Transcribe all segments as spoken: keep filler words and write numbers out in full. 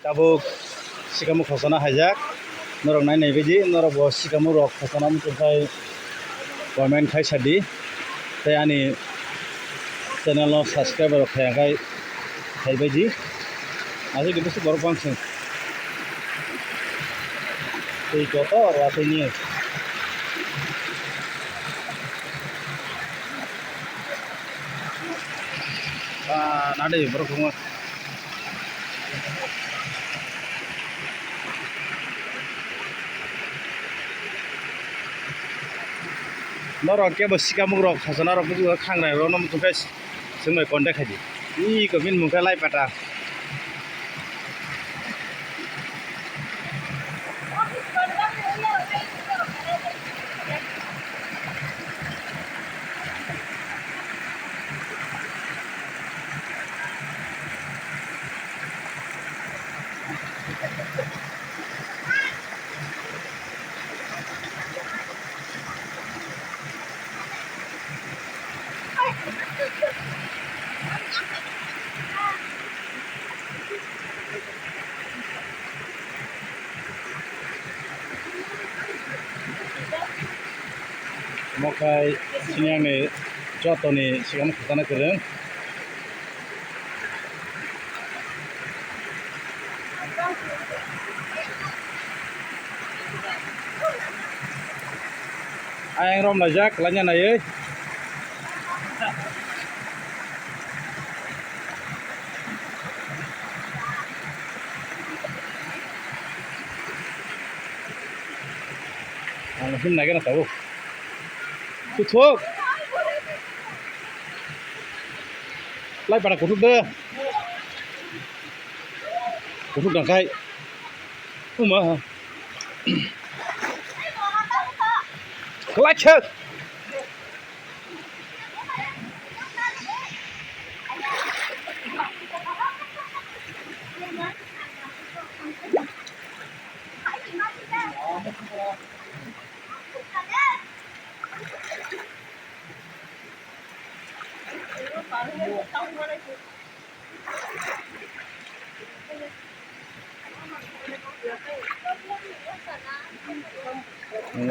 Tabuk sikamo khosona haijak, norok nai nai baidi, norok bo sikamo rok khosona muchung khai comment khai sadi, tei ani channel no subscribe rok khai khai khai baidi, aswk khe bwswk borok bang sing tei joto rw tei ni. Ah, nadi borok kwbangma. Norok kebo sikamung rok khasana rok bujo khangnai rok no muchung khe swngbai contact khaidi. Iko bini mung khe Laipata. Omo khai sini ang ni joto ni sikamo khasana kwrwng. Ayang rom laijak, laina naiwi. Ang him nai gana tabuk. Kuthuk. Lai pada kuthuk de. Kuthuk dangkai. Uma. Kelak.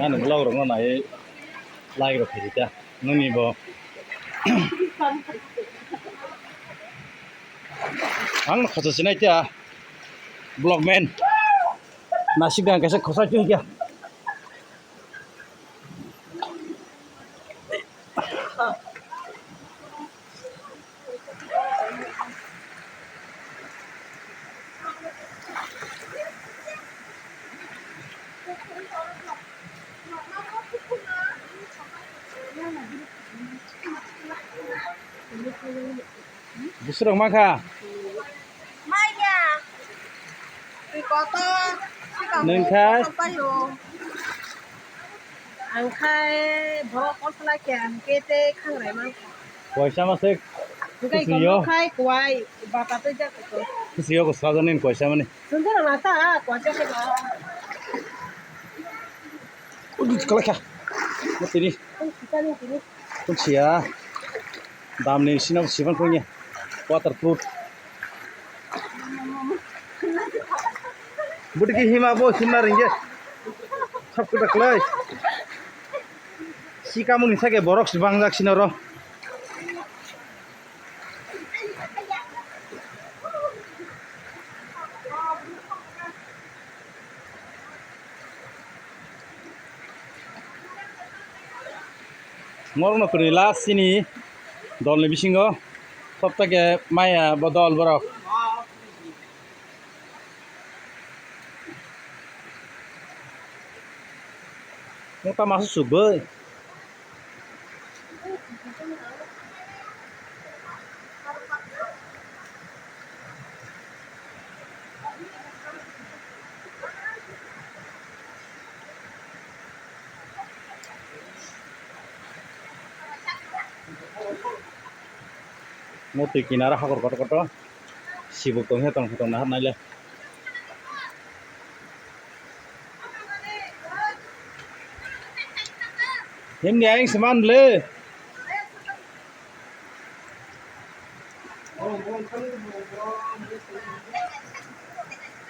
Ani vlog rok no nai like rok khaidi ta nini bo. Ang no khosa sinai ta vlog man. Nasik dang kaisa khosa chuk ya. Buswrok mankha. Maya. Twi kotor. Sikang nwng khai? Kotor paio. Ang khai borok korsala khe ang kete khangrai mankha. Koisa ma se. Hwnkhe khwswio. Kotor khai kwai bata tei jak kotor. Khwswio ko sajani koisa mani. Sundara na ta koisa khe ba. Udi kalakha. Matini. Ang sikani tini. Kunsia damni sino siban kunya waterproof. Budi ki hima bo hima ringye. Sab kuda klai. Sikamuni sake borok si bangjak sinoro. Norokno kwrwi last chini dolni bisingo, sopta khe maya bo dol borok. Nokta masa sukgwi. Mo twi kinaro hakor kotor kotor sibuk tongya tong tong nahar naile. Himni ayang seman ble.